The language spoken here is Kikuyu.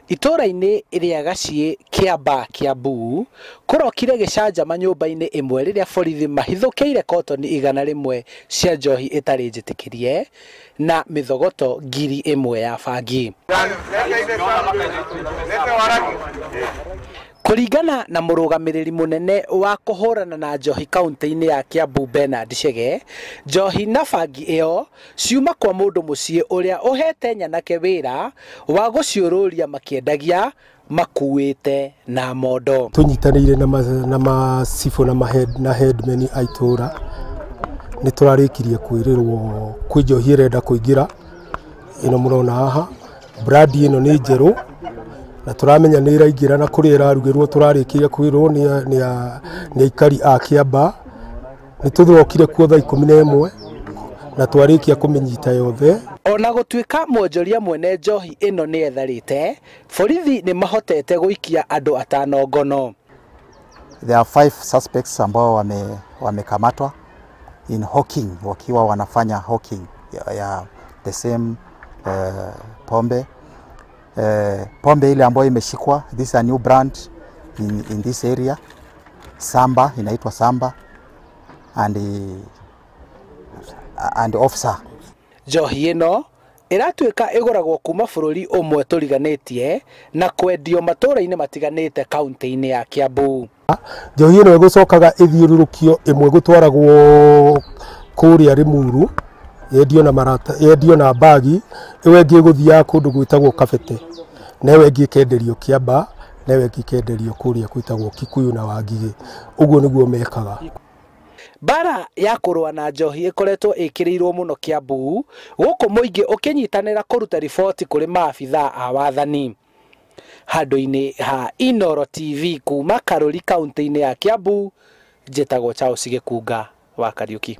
Itũũra-inĩ rĩa Gaciĩ Kĩambaa Kiambu kũrokire gĩcanjama nyũmba-inĩ ĩmwe rĩrĩa borithi mahithũkĩire kotoni 100 cia njohi ĩtarĩ njĩtĩkĩrie na mĩthogoto 1000 ya bangi. Kũringana na mũrũgamĩrĩri mũnene wa kũhũrana na njohi kaunti-inĩ ya Kiambu Bernard Chege, njohi na bangi ĩyo ciuma kwa mũndũ mũciĩ ũrĩa ũhete nyanake wĩra wa gũciũrũria makĩendagia makuĩte na mondo. Tũnyitanĩire na macibũ na headmen a itũũra nĩ tũrarĩkirie kwĩrĩrwo kwĩ njohi ĩrenda kũingĩra ĩno mũrona haha, brandi ĩno nĩ njerũ na tũramenya nĩ ĩraingĩra na kũrĩa ĩrarugĩrwo tũrarĩkĩria kwĩrwo nĩ aikari a Kĩambaa. Nĩ tũrokire kuo thaa 11 na twarĩkia kũmĩnyita yothe. Ona gũtuĩka mwonjoria mwene njohi ĩno nĩ etharĩte, borithi nĩ mahotete gũikia andũ 5 ngono. There are 5 suspects ambao wamekamatwa in hawking, wakiwa wanafanya hawking ya the same pombe. Pombe ile ambayo imeshikwa, this is a new brand in this area, Samba, inaitwa Samba and officer. Njohi ĩno ĩratuĩka ĩgũragwo kuma bũrũri ũmwe tũriganĩtie na kwendio matũũra-inĩ matiganĩte kaunti-inĩ ya Kiambu. Njohi ĩno ĩgũcokaga ĩthiũrũrũkio, ĩmwe gũtwaragwo kũrĩa Limuru yendio na marata, yendio na bagi, ĩyo ĩngĩ ĩgũthiaga kũndũ gwĩtagwo Kabete, na ĩyo ĩngĩ ĩkenderio Kĩambaa, na ĩyo ĩngĩ ĩkenderio kũrĩa gwĩtagwo Kikuyu na Wangigĩ. Ũguo nĩguo mekaga. Mbara ya kũrũa na njohi ĩkoretwo ĩkĩrĩirwo mũno Kiambu, gũkũ mũingĩ ũkĩnyitanĩra kũruta riboti kũrĩ maabithaa a wathani. Handũ-inĩ ha Inooro TV kuma Karuri kaunti-inĩ ya Kiambu, njĩtagwo Charles Gĩkunga wa Kariuki.